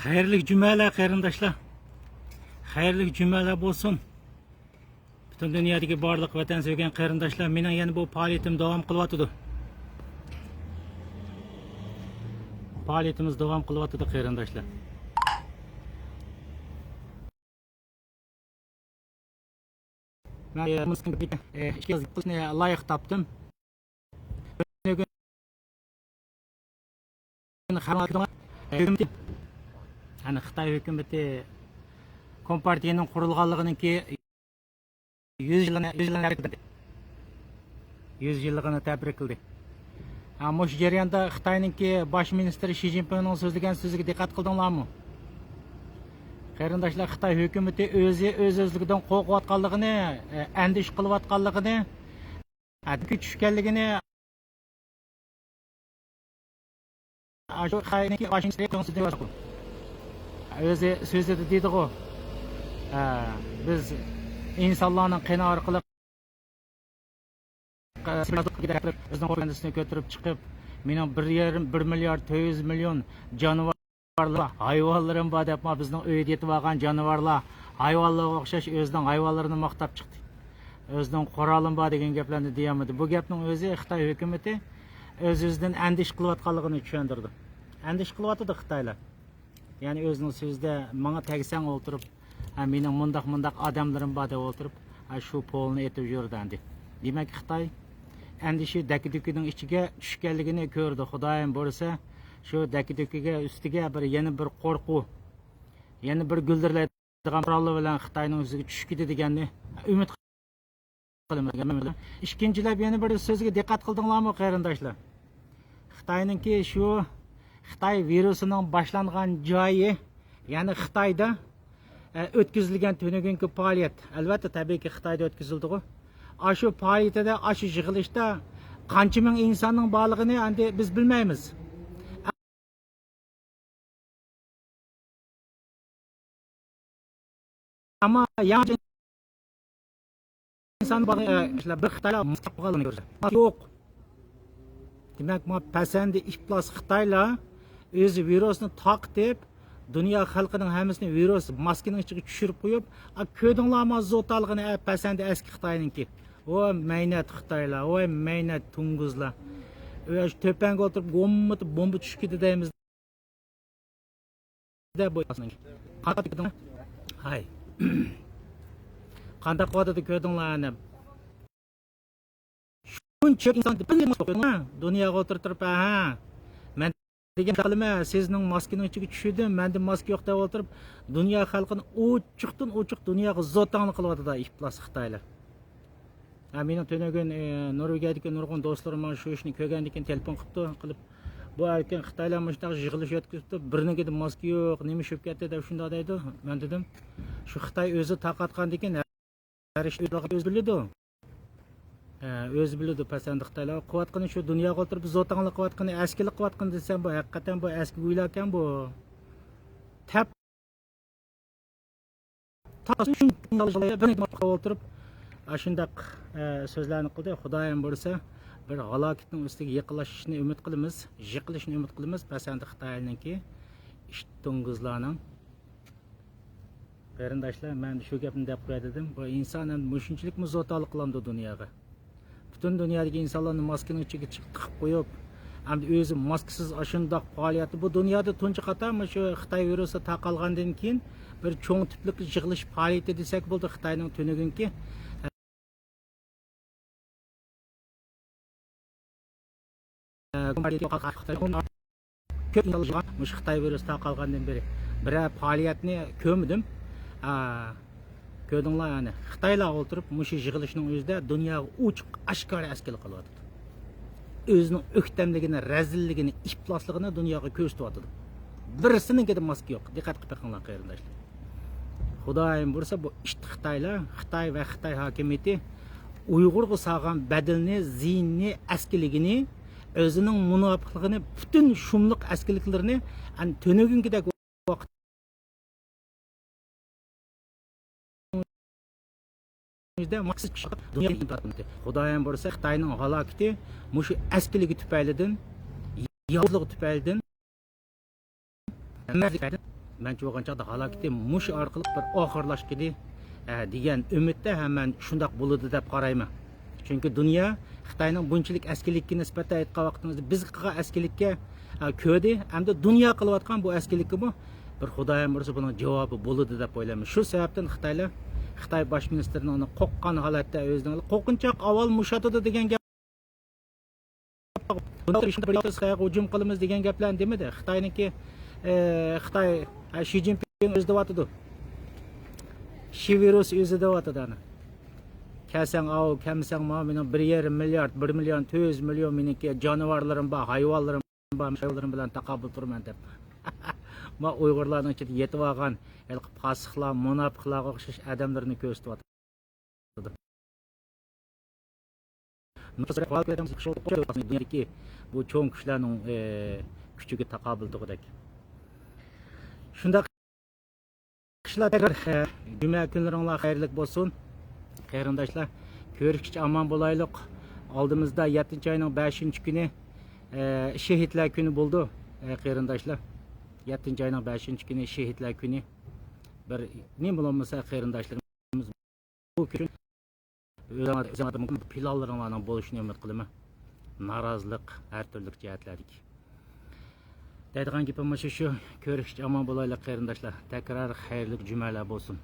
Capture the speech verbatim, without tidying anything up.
خەيرلىك جۈمەلەر قېرىنداشلار. خەيرلىك جۈمەلەر بولسۇن. پۈتۈن دۇنيادىكى بارلىق ۋەتەن سۆيگەن قېرىنداشلار، مېنىڭ يەنە بۇ پائالىيىتىم داۋام قىلىۋاتىدۇ. پائالىيىتىمىز داۋام قىلىۋاتىدۇ قېرىنداشلار. مەن، ئە، ئىككى ياز قىلىشنى لايىق تاپتىم. بۈگۈن خەلق ھۆكۈمىتى، يەنى خىتاي ھۆكۈمىتى كومپارتىيىنىڭ قۇرۇلغانلىقىنىڭكى يۈز يىللىقىنى، يۈز يىللىقىنى تەبرىك قىلدى. يۈز يىللىقىنى تەبرىك قىلدى. ھە، مۇشۇ جەرياندا خىتاينىڭكى باش مىنىستىرى شى جىنپىڭنىڭ سۆزلىگەن سۆزىگە دىققەت قىلدىڭلارمۇ؟ قېرىنداشلار، خىتاي ھۆكۈمىتى ئۆزى ئۆز-ئۆزلۈكىدىن قورقۇۋاتقانلىقىنى، ئە، ئەندىشە قىلىۋاتقانلىقىنى، ھە، دىققەتكە چۈشكەنلىكىنى، ئاشۇ خىتاينىڭكى باش مىنىستىرى ئۆزى سۆزىدە دېدىغۇ، ئە، بىز ئىنسانلارنىڭ قېنى ئارقىلىق ئۆزىنىڭ ئوردىسىنى كۆتۈرۈپ چىقىپ، مېنىڭ بىر يېرىم، بىر مىليارد تۆت يۈز مىليون جانىۋارلار، ھايۋانلىرىم بار دەپمۇ، بىزنىڭ ئۆيدە يېتىۋالغان جانىۋارلار، ھايۋانلارغا ئوخشاش ئۆزىنىڭ ھايۋانلىرىنى ماختاپ چىقتى. ئۆزىنىڭ قورالىم بار دېگەن گەپلەرنى دېيەلمىدى. بۇ گەپنىڭ ئۆزى خىتاي ھۆكۈمىتى ئۆز-ئۆزىدىن ئەندىشە قىلىۋاتقانلىقىنى چۈشەندۈرىدۇ. ئەندىشە قىلىۋاتىدۇ خىتايلار. يەنى ئۆزىنىڭ سۆزىدە ماڭا تەگسەڭ ئولتۇرۇپ، ھە، مېنىڭ مۇنداق، مۇنداق ئادەملىرىم بار دەپ ئولتۇرۇپ، ھە، شۇ پولنى ئېتىپ يۈرىدۇ ئەمدى. دېمەك، خىتاي ئەندىشە دەككە-دۈككىنىڭ ئىچىگە چۈشكەنلىكىنى كۆردى. خۇدايىم بۇيرۇسا، شۇ دەككە-دۈككىگە ئۈستىگە بىر، يەنە بىر قورقۇۋ، يەنە بىر گۈلدۈرلەيدىغان قوراللار بىلەن خىتاينىڭ يۈزىگە چۈشۈپ كېتىدىغاننى ئۈمىد قىلىمىز. ئىككىنچىلەپ يەنە بىر سۆزگە دىققەت قىلدىڭلارمۇ، قېرىنداشلار؟ خىتاينىڭكى شۇ خىتاي ۋىرۇسىنىڭ باشلانغان جايى، يەنى خىتايدا، ئە، ئۆتكۈزۈلگەن تۈنۈگۈنكى پائالىيەت، ئەلۋەتتە، تەبىئىيكى، خىتايدا ئۆتكۈزۈلدىغۇ. ئاشۇ پائالىيىتىدە، ئاشۇ يىغىلىشتا قانچە مىڭ ئىنساننىڭ بارلىقىنى ئەمدى بىز بىلمەيمىز. ئەمما ياڭجى ئىنسان بار، ئە، بىر خىتايلار مۇستەقىل قىلغانلىقىنى كۆرسە. يوق. دېمەك، ما پەسەندە ئىپلاس خىتايلار ئۆزى ۋىرۇسنى تارقىتىپ، دۇنيا خەلقىنىڭ ھەممىسىنى ۋىرۇس ماسكىنىڭ ئىچىگە چۈشۈرۈپ قويۇپ، ئا، كۆردۈڭلارمۇ زوتالىقىنى، ئە، پەسەندە ئەسكى خىتاينىڭكى. ۋاي مەينەت خىتايلار، ۋاي مەينەت توڭگۇزلار. ئۆي، شۇ تۆپەڭگە ئولتۇرۇپ، گوممىتىپ بومبا چۈشۈپ كېتىدۇ دەيمىز. دە بۇ قانداق كۆردۈڭ؟ ھاي. قانداق قىلىۋاتىدۇ كۆردۈڭلار ئەنە. شۇنچە ئىنسان بىر نېمە قويدۇڭلار دۇنياغا ئولتۇرتۇپ، ھە. مەن دېگەن قىلىمەن، سىزنىڭ ماسكىنىڭ ئىچىگە چۈشۈردۈم، مەندە ماسكا يوق دەپ ئولتۇرۇپ، دۇنيا خەلقىنى ئوچۇقتىن ئوچۇق دۇنياغا زوتاڭلىق قىلىۋاتىدۇ ئىپلاس خىتايلار. ھە، مېنىڭ تۈنۈگۈن، ئە، نورۋېگىيەدىكى نۇرغۇن دوستلىرىم ماڭا شۇ ئىشنى كۆرگەندىن كېيىن تېلېفون قىپتۇ، قىلىپ، بۇ ئەركىن خىتايلار مۇشۇنداق يىغىلىش ئۆتكۈزۈپتۇ، بىرنىڭكىدە ماسكا يوق، نېمە چۈشۈپ كەتتى دەپ شۇنداق دەيدۇ. مەن دېدىم، شۇ خىتاي ئۆزى تارقاتقاندىن كېيىن ھەر ئىش ئۆزى بىلىدۇ. ھە، ئۆزى بىلىدۇ پەسەندە خىتايلار. قىلىۋاتقىنى شۇ دۇنياغا ئولتۇرۇپ زوتاڭلىق قىلىۋاتقىنى، ئەسكىلىك قىلىۋاتقىنى دېسەم، بۇ ھەقىقەتەن بۇ ئەسكىگۈيلەركەن بۇ. تەپ تاسۇن شۇنچە ئولتۇرۇپ، ئاشۇنداق، ئە، سۆزلەرنى قىلدى. خۇدايىم بۇيرۇسا، بىر ھالاكەتنىڭ ئۈستىگە يېقىنلىشىشىنى ئۈمىد قىلىمىز، يىقىلىشىنى ئۈمىد قىلىمىز. پەسەندە خىتاينىڭكى ئىت توڭگۇزلارنىڭ. قېرىنداشلار، مەن شۇ گەپنى دەپ قوياي دېدىم. بۇ ئىنسان ئەمدى مۇشۇنچىلىكمۇ زوتالىق قىلامدۇ دۇنياغا؟ پۈتۈن دۇنيادىكى ئىنسانلارنى ماسكىنىڭ ئىچىگە چىق-، تىقىپ قويۇپ، ئەمدى ئۆزى ماسكىسىز ئاشۇنداق پائالىيەتتە، بۇ دۇنيادا تۇنجى قاتارمۇ شۇ خىتاي ۋىرۇسى تارقالغاندىن كېيىن بىر چوڭ تىپلىق يىغىلىش پائالىيىتى دېسەك بولىدۇ خىتاينىڭ تۈنۈگۈنكى. كۆپ ئىنسانلار مۇشۇ خىتاي ۋىرۇسى تارقالغاندىن بېرى بىرەر پائالىيەتنى كۆرمىدىم. ھە، كۆردۈڭلار، يەنى خىتايلار ئولتۇرۇپ مۇشۇ يىغىلىشنىڭ ئۆزىدە دۇنياغا ئوچۇق ئاشكارا ئەسكىلىك قىلىۋاتىدۇ. ئۆزىنىڭ ئۆكتەملىكىنى، رەزىللىكىنى، ئىپلاسلىقىنى دۇنياغا كۆرسىتىۋاتىدۇ. بىرسىنىڭكىدە ماسكا يوق. دىققەت قىلىپ بېقىڭلار، قېرىنداشلار. خۇدايىم بۇيرۇسا، بۇ ئىت خىتايلار، خىتاي ۋە خىتاي ھاكىمىيىتى ئۇيغۇرغا سالغان بەدىلىنى، زىيىنىنى، ئەسكىلىكىنى، ئۆزىنىڭ مۇناپىقلىقىنى، پۈتۈن شۇملۇق ئەسكىلىكلىرىنى، ئەنە، تۈنۈگۈنكىدەك ۋاقىت دۇنيا. خۇدايىم بۇيرۇسا، خىتاينىڭ ھالاكىتى مۇشۇ ئەسكىلىكى تۈپەيلىدىن، ياۋۇزلۇقى تۈپەيلىدىن، ھەممەسلىك تۈپەيلىدىن مەنچە بولغان چاغدا ھالاكىتى مۇشۇ ئارقىلىق بىر ئاخىرلاشقىدى، ئە، دېگەن ئۈمىدتە ھەم مەن شۇنداق بولىدۇ دەپ قارايمەن. چۈنكى دۇنيا خىتاينىڭ بۇنچىلىك ئەسكىلىككە نىسبەتەن ئېيتقان ۋاقتىمىزدا بىز قىلغان ئەسكىلىككە، ئە، كۆردى ھەمدە دۇنيا قىلىۋاتقان بۇ ئەسكىلىككىمۇ بىر خۇدايىم بۇيرۇسا بۇنىڭ جاۋابى بولىدۇ دەپ ئويلايمەن. شۇ سەۋەبتىن خىتايلار، خىتاي باش مىنىستىرىنىڭ قورققان ھالەتتە ئۆزىنىڭ قورقۇنچاق ئاۋۋال مۇشاتىدۇ دېگەن گەپ. بۇنداق بىر يىلدا خىتايغا ھۇجۇم قىلىمىز دېگەن گەپلەرنى دېمىدى. خىتاينىڭكى، ئە، خىتاي، ئە، شى جىنپىڭ ئۆزى دەۋاتىدۇ. شى ۋىرۇس ئۆزى دەۋاتىدۇ ئانا. كەلسەڭ ئاۋۇ، كەلمىسەڭ ماۋۇ، مېنىڭ بىر يېرىم مىليارد، بىر مىليون تۆت يۈز مىليون مېنىڭكى جانىۋارلىرىم بار، ھايۋانلىرىم بار، ھايۋانلىرىم بىلەن تاقابىل تۇرىمەن دەپ. ما ئۇيغۇرلارنىڭ ئىچىدە يېتىۋالغان ھېلىقى پاسىقلار، مۇناپىقلارغا ئوخشاش ئادەملىرىنى كۆرسىتىۋاتىدۇ. دۇنيادىكى بۇ چوڭ كۈچلەرنىڭ، ئى، كۈچىگە تاقابىل تۇرغۇدەك. شۇنداق ئىشلار تەكرار، ئى، جۈمە كۈنلىرىڭلار خەيرلىك بولسۇن. قېرىنداشلار، كۆرۈشكىچە ئامان بولايلۇق. ئالدىمىزدا يەتتىنچى ئاينىڭ بەشىنچى كۈنى، ئى، شېھىتلەر كۈنى بولىدۇ، ئى، قېرىنداشلار. يەتتىنچى ئاينىڭ بەشىنچى كۈنى شېھىتلەر كۈنى. بىر نېمە بولمىسا قېرىنداشلىرىمىز بۇ كۈن ئۆزۈڭلار، ئۆزۈڭلارنىڭ پىلانلىرىڭلارنىڭ بولۇشىنى ئۈمىد قىلىمەن. نارازىلىق ھەر تۈرلۈك جەھەتلەردىكى. دەيدىغان گېپىم مۇشۇ، شۇ. كۆرۈشكىچە ئامان بولايلى قېرىنداشلار. تەكرار خەيرلىك جۈمەلەر بولسۇن.